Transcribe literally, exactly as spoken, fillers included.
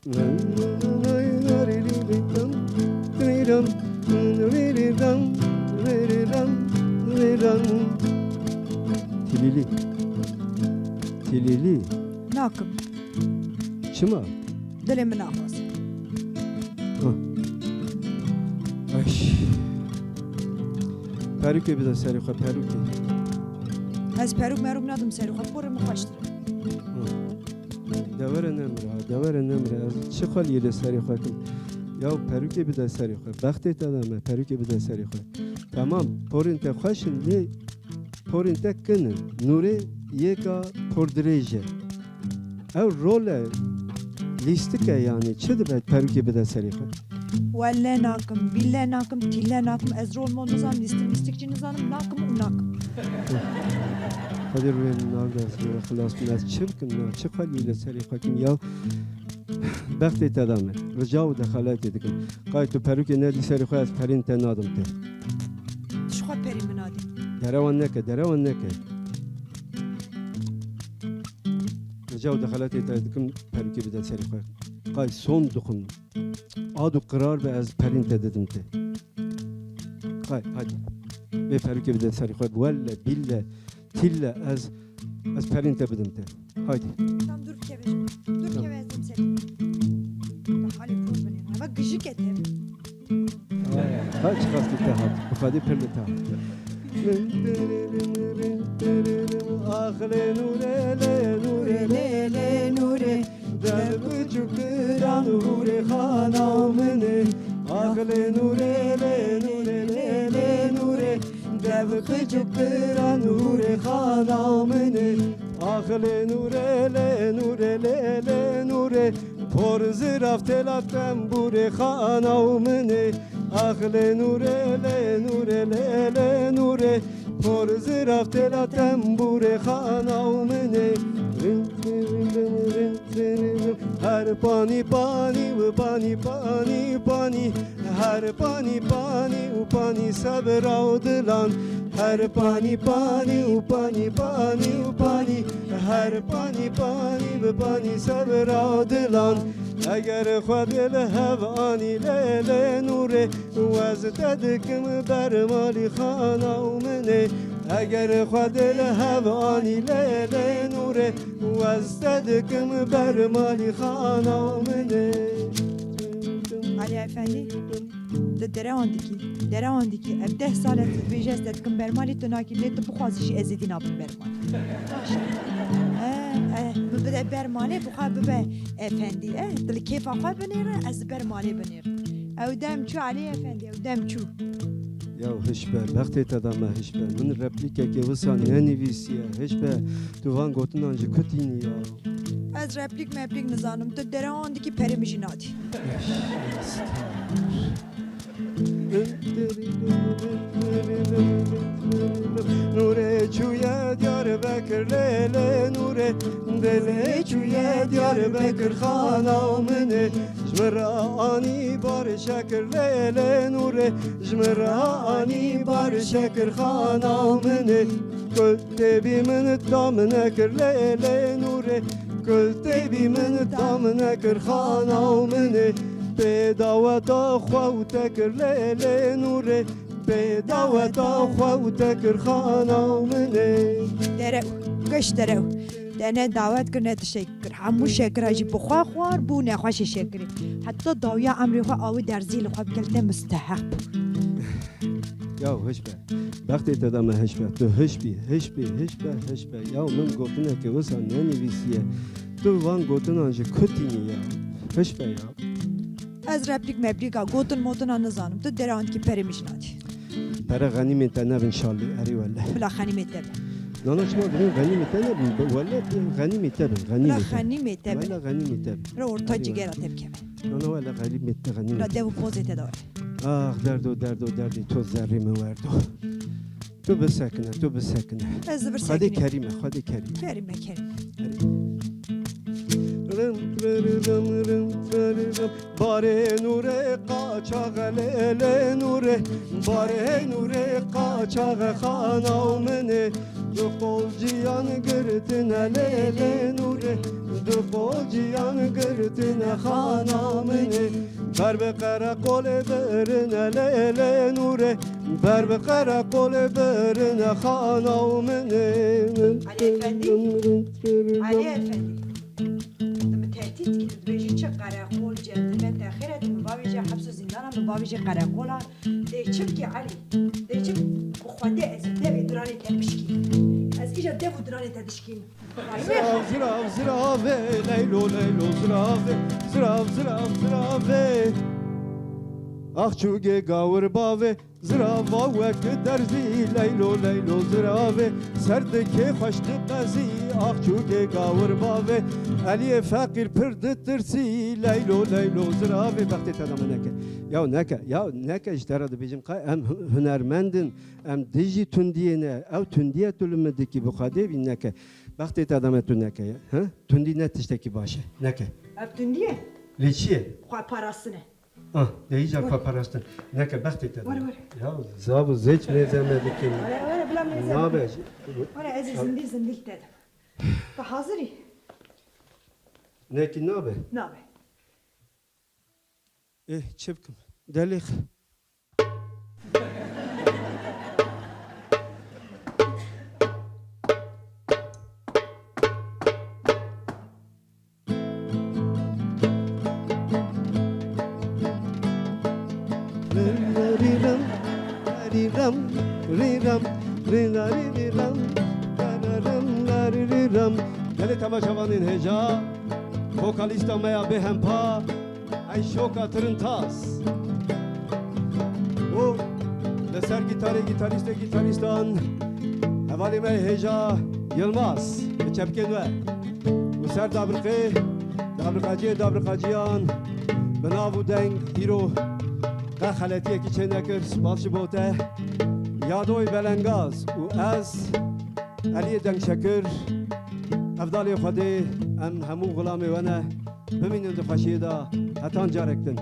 Tilîlî. Tilîlî. Nakim. Çima? Dilê min naxwaze. Hah. Ay. Perûkê bide serê xwe, perûkê. Ez perûk merûk nadim serê xwe, porê min xweştir e. Hah. Devere nemre, devere nemre. Ez çi xweliyê li serê xwe kim? Ya perûkê bide serê xwe. Bextê te de me, perûkê bide serê xwe. Temam, porên te xweş in, lê porên te kin in. Nûrê yêka pordirêj e. Ew rol e, lîstik e yanî. Çi dibe perûkê bide serê xwe? Welle nakim, bîlle nakim, tîlle nakim. Ez rol mol nizanim, lîstik mîstik jî nizanim. Nakim û nakim. Xwedê rûyê min navda, xilas min. Ez çi bikim ya? Çi xweliyê li serê xwe kim ya? Bextê te da me. Rica û dexeletê dikim. Qay tu perûkê nedî serê xwe, ez perên te nadim te. Tu ji xwe perê min nadî. Derewan neke, derewan neke. Rica û dexeletê te dikim, perûkê bide serê xwe. Qay son dixwim. Ad û qirar be, ez perên te didim te. Qay, hadi. Bê perûkê bide serê xwe. Welle, bîlle, tîlle, ez, ez perên te bidim te. Haydi. Tam dur bikeve. Dur bikeve, ez dim serê. Halê por binê. Hava gijik e te. Ha, çiqas li te hat. Bi Xwedê pir li te hat. Axlê nûrê lê nûrê lê lê nûrê. Dev biçûk diran hûrê xana min ê. Axlê nûrê lê nûrê lê lê nûrê. Dev biçûk diran hûrê xana min ê. Axlê nûrê lê nûrê lê lê nûrê. Por zirav têla tembûrê xana û min ê. Axlê nûrê lê nûrê lê lê nûrê. Por zirav têla tembûrê xana û min ê. Rin, rin, rin, rin, rin, rin, rin. Her panî panî û panî panî panî. Her panî panî û panî sebra û dilan. Her panî panî û panî panî û panî. Her panî panî bi panî sebra û dilan. Eger Xwedê li hev anî lê lê nûrê, ez te dikim ber malî xana û min ê. Eger Xwedê li hev anî lê lê nûrê, ez te dikim ber malî xana û min ê. Ali Efendî, tu derewan dikî, derewan dikî. Ev deh sal e tu dibêjî ez te dikim ber malê, tu nakî, lê tu bixwazî jî ez êdî nabim ber malê. Baş e. E, e, min bide ber malê, bi xwe bibe efendî. E, tu li kêfa xwe binêre, ez li ber malê binêrim. Ew dem çû Elî Efendî, ew dem çû. Ya hiş be, bextê te da me hiş be. Min replîkekê wisa nenivîsiye. Hiş be, tu van gotinan ji ku tînî ya? Ez replîk meplîk nizanim. Tu derewan dikî, perê min jî nadî. Nûrê çûye Diyarbekir lê lê nûrê. Dilê çûye Diyarbekir xana min ê. Ji min re anî bar şekir lê lê nûrê. Ji min re anî bar şekir xana min ê. Ku tê bî min tam nekir lê lê nûrê. Ku tê bî min tam nekir xana min ê. Pê daweta xwe û te kir lê lê nûrê. Pê daweta xwe û te kir xana min ê. Derew, giş derew. Te ne dawet kir, ne tiştek kir. Hemû şekira jî bi xwe xwar bû, nexweşê şekirê. Heta dawiya emrê xwe awî derzî li xwe bike, li te misteheq bû. Ya hiş be. Bextê te da me hiş be. Tu hiş bî, hiş bî, hiş be, hiş be. Ya min gotineke wisa nenivîsiye. Tu van gotinan ji ku tînî ya? Hiş be ya. Ez replîk meplîka gotin motina nizanim. Tu derewan dikî, perê min jî nadî. Pere xenîmên te nebin şalî, erê wele. Bila xenîmê te bin. Nana, çima dibên xenîmê te nebin? Wele xenîmê te bin, xenîmê te. Bila xenîmê te bin. Wele xenîmê te bin. Re orta cigera te bikeve. Nana, wele xenîmê te, xenîmê te. Bila dev û pozê te de were. Ax, derdo, derdo, derdê to zerrê min werdo. Tu bisekine, tu bisekine. Ez dibir Xwedê sekinî. Kerîm e, Xwedê Kerîm. Kerîm e, Kerîm. Rim, rim, rim, rim, rim. Barê nûrê qaça Lê lê nûrê, barê nûrê, qaçaxe xana û min ê. Du qol ciyan girtine lê lê nûrê, du qol ciyan girtine xana min ê. Ber bi qereqolê birine lê lê nûrê, ber bi qereqolê birine xana û min ê. Elî Efendî, Elî Efendî. Tu min tehdît dikî, tu dibêjî çi qereqol, cendime, te xêr e, tu min bavêje heps û zîndana, min bavêje qereqola. Dê çi bikî Elî? Dê çi? Bi Xwedê ez ê devê diranê te bişkînim. Ez îja dev û diranê te dişkînim. Zirav, zirav, ziravê, leylo, leylo, ziravê. Zirav, zirav, ziravê. Axçûgê gawir bavê. Zirava wek derzî, leylo, leylo, ziravê. Ser dikê xweş diqezî, axçûkê gawir bavê. Eliyê feqîr pir ditirsî, leylo, leylo, ziravê. Bextê te da me neke. Ya neke, ya neke, ji te re dibêjim, qey em hu-, hunermend in, em dijî tundiyê ne. Ew tundiye tu li min dikî, bi Xwedê vî neke. Bextê te da me tu neke, he? Tundî ne tiştekî baş e. Neke. Ev tundiye? Lê çi ye? Xwe parastine. Ah, de îcar xwe parastin. Neke bextê te de. Were, were. Ya, zav û zêç mêze me dikin. Were, were, bila mêze. Nabe. Were, ez ê zindî zindî te de. Tu hazir î? Nekî nabe. Nabe. Eh, çi bikim? Delîx. Gelê temaşevanên hêja, vokalîsta me ya bêhempa, Eyşoka Tirintas. Û li ser gîtarê, gîtarîstê gîtarîstan, hevalê me hêja Yilmaz, bi çepkên we. Û ser dabriqê, dabriqaciyê dabriqaciyan, bi nav û deng îro qe xeletiyekî çê nekir, spas ji bo te. Yadoy Belengaz û ez, Eliyê Dengşekir, ev dalê Xwedê, em hemû xulamê we ne, bimînin di xweşiyê de, hetan carek din.